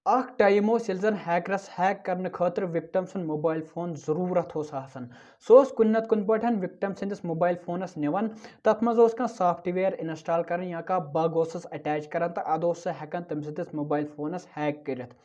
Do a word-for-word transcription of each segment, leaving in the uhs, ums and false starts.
اکھ ٹایم اوس، ییٚلہِ زن ہیکرس ہیک کرنہٕ خٲطرٕ وکٹم سُنٛد موبایل فون ضروٗرت اوس آسان۔ سُہ اوس کُنہِ نتہٕ کُنہِ پٲٹھۍ وکٹم سٕنٛدِس موبایل فونس نِوان، تتھ منٛز اوس کانٛہہ سافٹ ویئر انسٹال کران یا کانٛہہ بگ اوسُس اٹیچ کران، تہٕ ادٕ اوس سُہ ہیکان تٔمۍ سٕنٛدِس موبایل فونس ہیک کٔرِتھ۔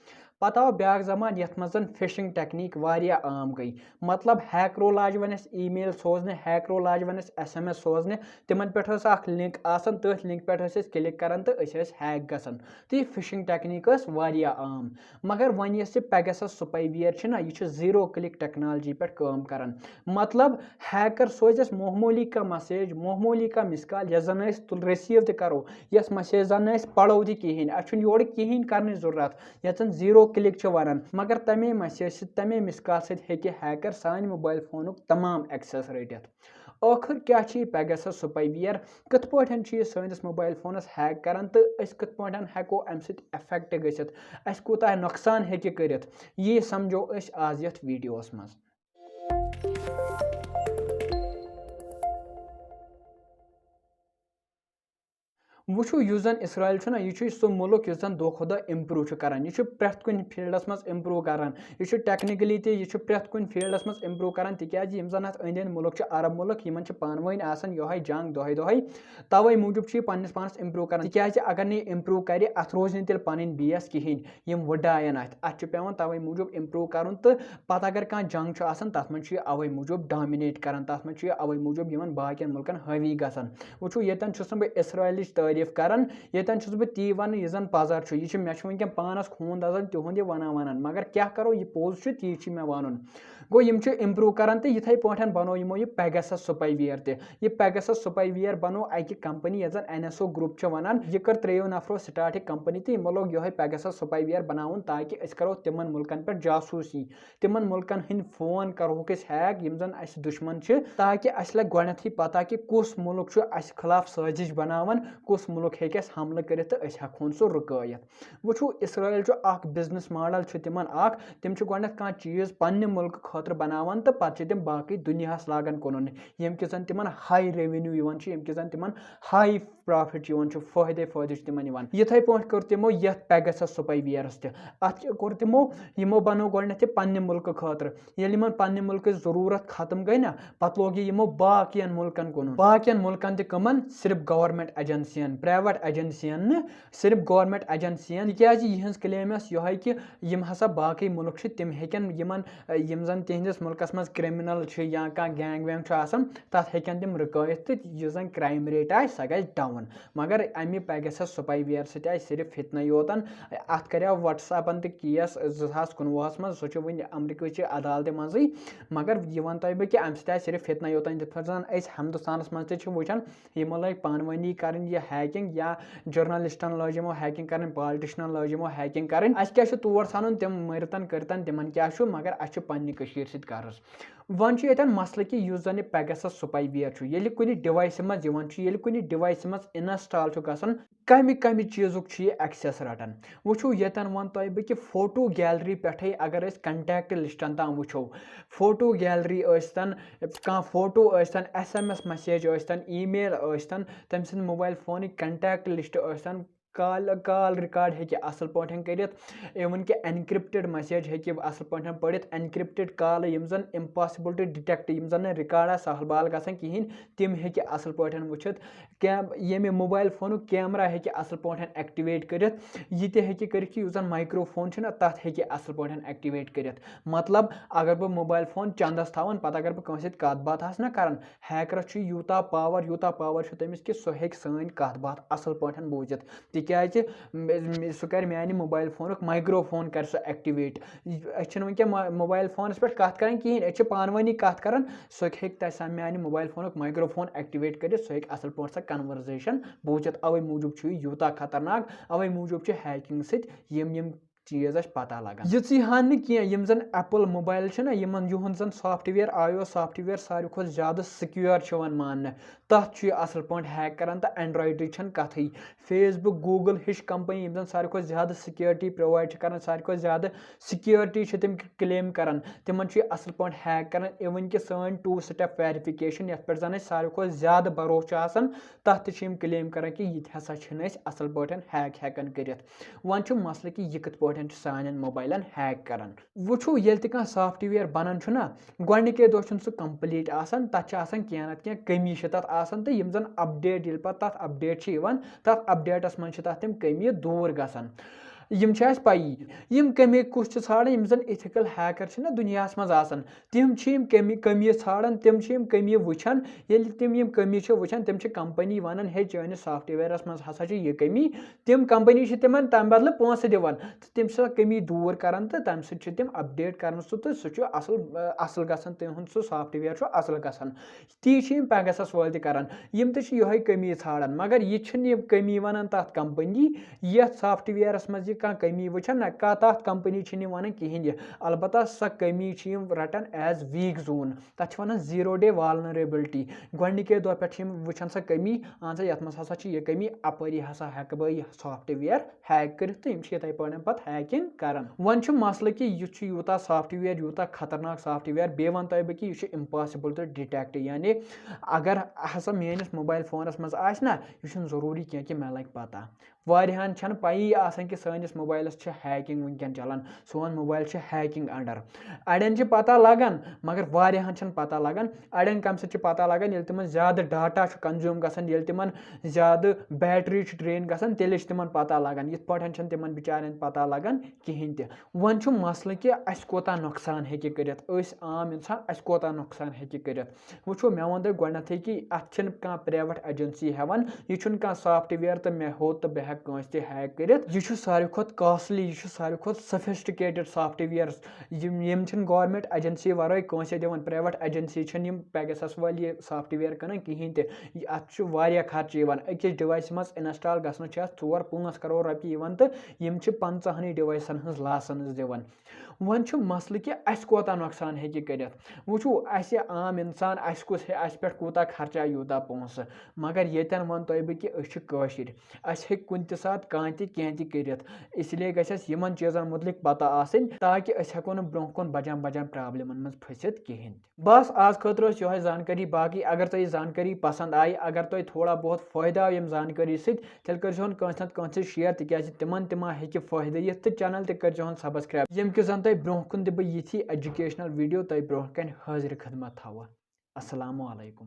پتہٕ آو بیاکھ زمانہٕ، یتھ منٛز زن فشنگ ٹیکنیک واریاہ عام گٔے۔ مطلب، ہیکرو لاج وۄنۍ اسہِ ای میل سوزنہِ، ہیکرو لاج وۄنۍ اسہِ ایس ایم ایس سوزنہِ۔ تِمن پٮ۪ٹھ ٲس اکھ لنک آسان، تٔتھۍ لنک پٮ۪ٹھ ٲسۍ أسۍ کلک کران تہٕ أسۍ ٲسۍ ہیک گژھان۔ تہٕ یہِ فشنگ ٹیکنیک ٲس واریاہ عام۔ مگر وۄنۍ یۄس یہِ پیگاسس سپائی ویئر چھِ نہ، یہِ چھِ زیٖرو کلک ٹیکنالوجی پٮ۪ٹھ کٲم کران۔ مطلب، ہیکر سوزِ اَسہِ معموٗلی کانٛہہ مسیج، معموٗلی کانٛہہ مس کال، یۄس زن أسۍ تُل-، رسیو تہِ کرو، یۄس مسیج زن نہٕ أسۍ پرو تہِ کِہینۍ، اَسہِ چھُنہٕ یورٕ کِہینۍ کرنٕچ ضروٗرت، یَتھ زن زیٖرو کلک چھِ ونان۔ مگر تمے مسیج سۭتۍ، تمے مس کال سۭتۍ ہیٚکہِ ہیکر سانہِ موبایل فونُک تمام ایکسس رٔٹِتھ۔ ٲخٕر کیٛاہ چھُ یہِ پیگاسس سپائی ویئر؟ کِتھ پٲٹھۍ چھُ یہِ سٲنِس موبایل فونس ہیک کران تہٕ أسۍ کِتھ پٲٹھۍ ہٮ۪کو اَمہِ سۭتۍ افیکٹ گٔژھِتھ؟ اَسہِ کوٗتاہ نۄقصان ہیٚکہِ کٔرِتھ؟ یی سمجھو أسۍ آز یَتھ ویڈیوَس منٛز۔ وٕچھِو، یُس زَن اسرائیل چھُ نہ، یہِ چھُ سُہ مُلک یُس زَن دۄہ کھۄتہٕ دۄہ امپروو چھُ کران۔ یہِ چھُ پرٛٮ۪تھ کُنہِ فیٖلڈَس منٛز امپروو کران۔ یہِ چھُ ٹیکنیکلی تہِ، یہِ چھُ پرٛٮ۪تھ کُنہِ فیٖلڈَس منٛز امپروو کران، تِکیازِ یِم زَن اَتھ أنٛدۍ أنٛدۍ مُلک چھِ، عرب مُلک، یِمَن چھِ پانہٕ ؤنۍ آسان یِہوٚے جنگ دۄہَے دۄہَے۔ تَوَے موٗجوٗب چھُ یہِ پنٛنِس پانَس امپروو کران، تِکیازِ اگر نہٕ یہِ امپروو کرِ، اَتھ روزِ نہٕ تیٚلہِ پَنٕنۍ بیس کِہیٖنۍ۔ یِم وٕڈایَن اَتھ، اَتھ چھُ پٮ۪وان تَوَے موٗجوٗب امپروو کرُن۔ تہٕ پَتہٕ اگر کانٛہہ جنگ چھُ آسان، تَتھ منٛز چھُ یہِ اَوَے موٗجوٗب ڈامِنیٹ کران، تَتھ منٛز چھُ یہِ اَوَے موٗجوٗب یِوان باقیَن مُلکَن حٲوی گژھان۔ وٕچھِو، ییٚتٮ۪ن چھُس نہٕ بہٕ اسرائیلٕچ تعریٖف کران، ییٚتٮ۪ن چھُس بہٕ تی ونان، یہِ زن پزر چھُ، یہِ چھُ، مےٚ چھُ وٕنکٮ۪ن پانس خوٗن دزان تِہُنٛد یہِ ونان ونان، مگر کیٛاہ کرو، یہِ پوٚز چھُ، تی چھُ مےٚ ونُن۔ گوٚو، یِم چھِ امپروو کران تہٕ یِتھے پٲٹھۍ بنوو یِمو یہِ پیگاسس سپائی ویئر تہِ۔ یہِ پیگاسس سپائی ویئر بنوو اکہِ کمپنی، یتھ زن این ایس او گروپ چھِ ونان۔ یہِ کٔر ترٛیٚیو نفرو سٹارٹ یہِ کمپنی تہٕ یِمو لوگ یِہوٚے پیگاسس سپائی ویئر بناوُن، تاکہِ أسۍ کرو تِمن مُلکن پٮ۪ٹھ جاسوٗسی۔ تِمن مُلکن ہٕنٛدۍ فون کرہوکھ أسۍ ہیک، یِم زن اسہِ دُشمن چھِ، تاکہِ اسہِ لگہِ گۄڈنیتھٕے پتہ کہِ کُس مُلک چھُ اسہِ خلاف سٲزش بناوان، کُس مُلک ہیٚکہِ اسہِ حملہٕ کٔرِتھ تہٕ أسۍ ہٮ۪کہون سُہ رُکٲیِتھ۔ وٕچھِو، اسرائیل چھُ اکھ بزنس ماڈل چھُ تِمن اکھ، تِم چھِ گۄڈنیتھ کانٛہہ چیٖز پننہِ مُلکہٕ خٲطرٕ بناوان تہٕ پتہٕ چھِ تِم باقٕے دُنیاہس لاگان کٕنُن، ییٚمہِ کہِ زن تِمن ہاے ریونیو یِوان چھُ، ییٚمہِ کہِ زن تِمن ہاے پرافٹ چھُ یِوان، چھُ فٲیدے فٲیدٕ چھُ تِمن یِوان۔ یِتھے پٲٹھۍ کٔر تِمو یتھ پیگاسس سپائی ویئرس تہِ۔ اتھ کیٛاہ کوٚر تِمو؟ یِمو بنوو گۄڈنیتھ یہِ پننہِ مُلکہٕ خٲطرٕ۔ ییٚلہِ یِمن پننہِ مُلکٕچ ضروٗرت ختم گٔے نا، پتہٕ لوگ یہِ یِمو باقین مُلکن کٕنُن۔ باقین مُلکن تہِ کٕمن؟ صرف گورنمنٹ ایجنسین، پرائیویٹ ایجنسین نہٕ، صرف گورنمنٹ ایجنسین۔ تِکیازِ یِہنٛز کلیم ٲس یِہوٚے کہِ یِم ہسا باقٕے مُلک چھِ، تِم ہیٚکن یِمن، یِم زن تِہنٛدِس مُلکس منٛز کرمنل چھِ یا کانٛہہ گینگ وینگ چھُ آسان، تتھ ہیٚکن تِم رُکٲیِتھ تہٕ یُس زن کرائم ریٹ آسہِ، سۄ گژھِ ڈاؤن۔ مگر امہِ پیگاسس سپائی ویئر سۭتۍ آسہِ صرف فتنہٕ یوتن۔ اتھ کریاو وٹس ایپن تہِ کیس زٕ ساس کُنوُہس منٛز، سُہ چھُ وُنہِ امریکہٕچہِ عدالتہِ منٛزٕے۔ مگر یہِ ونہٕ تۄہہِ بہٕ کہِ امہِ سۭتۍ آسہِ صرف فتنہٕ یوتن، یِتھ پٲٹھۍ زن أسۍ ہندوستانس منٛز تہِ چھِ وٕچھان، یِمو لٲگۍ پانہٕ ؤنی کرٕنۍ یہِ ہیکنگ، یا جرنلسٹن لٲج یِمو ہیکنگ کرٕنۍ، پالٹیشنن لٲج یِمو ہیکنگ کرٕنۍ۔ اسہِ کیٛاہ چھُ تور ژھانُن، تِم مٔرتن کٔرتن، تِمن کیٛاہ چھُ، مگر اسہِ چھُ پننہِ کٔشیٖرِ سۭتۍ قرض۔ وۄنۍ چھُ ییٚتٮ۪ن مسلہٕ کہِ یُس زن یہِ پیگاسس سپائی ویئر چھُ، ییٚلہِ کُنہِ ڈیوایسہِ منٛز یِوان چھُ، ییٚلہِ کُنہِ ڈیوایسہِ منٛز انسٹال چھُ گژھان، کمہِ کمہِ چیٖزُک چھُ یہِ ایکسیس رٹان؟ وٕچھِو، ییٚتٮ۪ن وَنہٕ تۄہہِ بہٕ کہِ فوٹو گیلری پٮ۪ٹھَے اگر أسۍ کنٹیکٹ لسٹن تام وٕچھو، فوٹو گیلری ٲسۍتن، کانٛہہ فوٹو ٲسۍتن، ایس ایم ایس مسیج ٲسۍتن، ای میل ٲسۍتن، تٔمۍ سٕنٛدۍ موبایل فونٕکۍ کنٹیکٹ لسٹ ٲسۍتن، کال، کال ریکارڈ ہیٚکہِ اَصٕل پٲٹھۍ کٔرِتھ، اِوٕن کہِ اینکرپٹڈ مسیج ہیٚکہِ اَصٕل پٲٹھۍ پٔرِتھ، اینکرپٹڈ کالہٕ یِم زَن امپاسبل ٹو ڈِٹیکٹ، یِم زَن نہٕ ریکارڈ آسہِ سہل بال گژھان کِہیٖنۍ، تِم ہیٚکہِ اَصٕل پٲٹھۍ وٕچھِتھ۔ کیم-، ییٚمہِ موبایل فونُک کیمرا ہیٚکہِ اَصٕل پٲٹھۍ ایکٹیویٹ کٔرِتھ، یہِ تہِ ہیٚکہِ کٔرِتھ کہِ یُس زَن مایکرو فون چھُنہ، تَتھ ہیٚکہِ اَصٕل پٲٹھۍ ایکٹیویٹ کٔرِتھ۔ مطلب، اگر بہٕ موبایل فون چندَس تھاوَن، پَتہٕ اگر بہٕ کٲنٛسہِ سۭتۍ کَتھ باتھ آسہٕ نہ کَران، ہیکرس چھُ یوٗتاہ پاور، یوٗتاہ پاور چھُ تٔمِس کہِ سُہ ہیٚکہِ سٲنۍ کتھ باتھ اصل پٲٹھۍ بوٗزِتھ، تِکیازِ مےٚ، مےٚ، سُہ کرِ میانہِ موبایل فونُک مایکرو فون کرِ سُہ ایکٹیویٹ۔ أسۍ چھِنہٕ وٕنکیٚن ما-، موبایل فونس پٮ۪ٹھ کتھ کران کِہینۍ، أسۍ چھِ پانہٕ ؤنی کتھ کران، سُہ ہیٚکہِ تتہِ سا میانہِ موبایل فونُک مایکرو فون ایکٹیویٹ کٔرِتھ، سُہ ہیٚکہِ اصل پٲٹھۍ سۄ کنورزیشن بوٗزِتھ۔ اوے موٗجوٗب چھُ یہِ یوٗتاہ خطرناک، اوے موٗجوٗب چھُ ہیکنگ سۭتۍ یِم یِم چیٖز اَسہِ پَتہ لَگان۔ یِژٕے ہَن نہٕ کینٛہہ، یِم زَن ایپل موبایل چھِ نہ، یِمَن یُہُنٛد زَن soft ware, I O soft ware ساروی کھۄتہٕ زیادٕ سیکیور چھُ یِوان ماننہٕ، تَتھ چھُ یہِ اَصٕل پٲٹھۍ ہیک کَران، تہٕ اینڈرایڈٕچ چھَنہٕ کَتھٕے۔ فیس بُک، گوٗگل ہِش کمپنی، یِم زَن ساروی کھۄتہٕ زیادٕ سیکیورٹی پرووائڈ چھِ کَران، ساروی کھۄتہٕ زیادٕ سیکیورٹی چھِ تِم کلیم کَران، تِمَن چھُ یہِ اَصٕل پٲٹھۍ ہیک کَران۔ اِوٕن کہِ سٲنۍ ٹوٗ سٹیپ ویریفِکیشن، یَتھ پٮ۪ٹھ زَن اَسہِ ساروی کھۄتہٕ زیادٕ بھروسہٕ چھُ آسان، تَتھ تہِ چھِ یِم کلیم کَران کہِ یہِ تہِ ہسا چھِنہٕ أسۍ اَصٕل پٲٹھۍ ہیک ہٮ۪کان کٔرِتھ۔ وۄنۍ چھُ مسلہٕ کہِ یہِ کِتھ پٲٹھۍ پٲٹھۍ چھِ سانٮ۪ن موبایلَن ہیک کَران۔ وٕچھِو، ییٚلہِ تہِ کانٛہہ سافٹ وِیَر بَنان چھُنہ، گۄڈٕنِکے دۄہ چھُنہٕ سُہ کمپلیٖٹ آسان، تَتھ چھِ آسان کینٛہہ نَتہٕ کینٛہہ کٔمی چھِ تَتھ آسان، تہٕ یِم زَن اَپڈیٹ، ییٚلہِ پَتہٕ تَتھ اَپڈیٹ چھِ یِوان، تَتھ اَپڈیٹَس منٛز چھِ تَتھ تِم کٔمی دوٗر گژھان۔ یِم چھِ اَسہِ پَیی، یِم کٔمی کُس چھِ ژھانٛڈان، یِم زَن ایتھیکل ہیکر چھِنہ دُنیاہَس منٛز آسان، تِم چھِ یِم کٔمی، کٔمی ژھانٛڈان، تِم چھِ یِم کٔمی وٕچھان۔ ییٚلہِ تِم یِم کٔمی چھِ وٕچھان، تِم چھِ کمپنی وَنان، ہے، چٲنِس سافٹ وِیَرَس منٛز ہسا چھِ یہِ کٔمی۔ تِم کمپنی چھِ تِمن تَمہِ بدلہٕ پونٛسہٕ دِوان، تہٕ تِم چھِ سۄ کٔمی دوٗر کران، تہٕ تَمہِ سۭتۍ چھِ تِم اپڈیٹ کران سُہ، تہٕ سُہ چھُ اَصٕل، اَصٕل گژھان، تِہُنٛد سُہ سافٹ وِیَر چھُ اَصٕل گژھان۔ تی چھِ یِم پیگسس وٲلۍ تہِ کران۔ یِم تہِ چھِ یِہوٚے کٔمی ژھانڈان، مگر یہِ چھِنہٕ یہِ کٔمی وَنان تَتھ کمپنی، یَتھ سافٹ وِیَرَس منٛز یہِ کانٛہہ کٔمی وٕچھان نہ، کانٛہہ تَتھ کمپنی چھِنہٕ یہِ وَنان کِہیٖنۍ یہِ۔ البتہ سۄ کٔمی چھِ یِم رَٹان as weak zone، تَتھ چھِ وَنان zero day vulnerability۔ گۄڈٕنِکے دۄہ پٮ۪ٹھ چھِ یِم وٕچھان سۄ کٔمی، اہن سا، یَتھ منٛز ہسا چھِ یہِ کٔمی، اَپٲری ہسا ہٮ۪کہٕ بہٕ یہِ سافٹ وِیَر ہیک کٔرِتھ، تہٕ یِم چھِ یِتھَے پٲٹھۍ پَتہٕ ہیکِنٛگ کران۔ وۄنۍ چھُ مسلہٕ کہِ یہِ چھُ یوٗتاہ سافٹ وِیَر، یوٗتاہ خطرناک سافٹ وِیَر، بیٚیہِ وَنہٕ تۄہہِ بہٕ کہِ یہِ چھُ impossible to detect، یعنی اگر ہسا میٲنِس موبایل فونَس منٛز آسہِ نہ، یہِ چھُنہٕ ضروٗری کینٛہہ کہِ مےٚ لَگہِ پَتہ۔ واریاہَن چھَنہٕ پَیی آسان کہِ سٲنِس موبایلَس چھِ ہیکِنٛگ وٕنکٮ۪ن چَلان، سون موبایل چھِ ہیکِنٛگ under۔ اَڑٮ۪ن چھِ پَتہ لَگان، مگر واریاہَن چھَنہٕ پَتہ لَگان۔ اَڑٮ۪ن کَمہِ سۭتۍ چھِ پَتہ لَگان؟ ییٚلہِ تِمَن زیادٕ ڈاٹا چھُ کنزیوٗم گژھان، ییٚلہِ تِمَن زیادٕ بیٹری چھُ ڈرٛین گژھان، تیٚلہِ چھِ تِمَن پَتہ لَگان۔ یِتھ پٲٹھۍ چھَنہٕ تِمَن بِچارٮ۪ن پَتہ لَگان کِہیٖنۍ تہِ۔ وۄنۍ چھُ مسلہٕ کہِ اَسہِ کوٗتاہ نۄقصان ہیٚکہِ کٔرِتھ، أسۍ عام اِنسان، اَسہِ کوٗتاہ نۄقصان ہیٚکہِ کٔرِتھ۔ وٕچھو، مےٚ ووٚن تۄہہِ گۄڈٕنیتھٕے کہِ اَتھ چھِنہٕ کانٛہہ پرٛایویٹ ایجنسی ہٮ۪وان، یہِ چھُنہٕ کانٛہہ سافٹ وِیَر تہٕ مےٚ ہیوٚت تہٕ بہٕ ہٮ۪کہٕ کٲنٛسہِ تہِ ہیک کٔرِتھ۔ یہِ چھُ ساروی کھۄتہٕ کاسٹلی، یہِ چھُ ساروی کھۄتہٕ سفسٹِکیٹڈ سافٹ وِیَر، یِم، یِم چھِنہٕ گورمنٹ ایجنسی ورٲے کٲنٛسہِ دِوان۔ پرٛایویٹ ایجنسی چھِنہٕ یِم پیگسس وٲلۍ یہِ سافٹ وِیَر کٕنان کِہیٖنۍ تہِ۔ یہِ، اَتھ چھُ واریاہ خرچہٕ یِوان، أکِس ڈِوایسہِ منٛز انسٹال گژھنَس چھِ اَتھ ژور پانٛژھ کرور رۄپیہِ یِوان، تہٕ یِم چھِ پنٛژاہنٕے ڈِوایسَن ہٕنٛز لاسنٕز دِوان۔ وۄنۍ چھُ مسلہٕ کہِ اَسہِ کوٗتاہ نۄقصان ہیٚکہِ کٔرِتھ۔ وٕچھِو، اَسہِ عام اِنسان، اَسہِ کُس ہے، اَسہِ پٮ۪ٹھ کوٗتاہ خرچہ یوٗتاہ پونٛسہٕ؟ مگر ییٚتٮ۪ن وَنہٕ تۄہہِ بہٕ کہِ أسۍ چھِ کٲشِرۍ، اَسہِ ہیٚکہِ کُنہِ تہِ ساتہٕ کانٛہہ تہِ کینٛہہ تہِ کٔرِتھ۔ اس لیے گژھِ اَسہِ یِمَن چیٖزَن مُتعلِق پَتہ آسٕنۍ، تاکہِ أسۍ ہٮ۪کو نہٕ برٛونٛہہ کُن بَجَن بَجَن پرٛابلِمَن منٛز پھٔسِتھ کِہیٖنۍ تہِ۔ بس، آز خٲطرٕ ٲس یِہوٚے زانکٲری۔ باقٕے اگر تۄہہِ یہِ زانکٲری پسنٛد آیہِ، اگر تۄہہِ تھوڑا بہت فٲیدٕ آو ییٚمہِ زانکٲری سۭتۍ، تیٚلہِ کٔرۍزِہون کٲنٛسہِ نَتہٕ کٲنٛسہِ سۭتۍ share، تِکیٛازِ تِمَن تہِ ما ہیٚکہِ فٲیدٕ یِتھ، تہٕ channel تہِ کٔرۍزِہون subscribe، ییٚمہِ کہِ زَن تۄہہِ برٛونٛہہ کُن دِمہٕ بہٕ یِتھی educational video تۄہہِ برٛونٛہہ کَنہِ حٲضِر خدمت تھاوو۔ السلام علیکم۔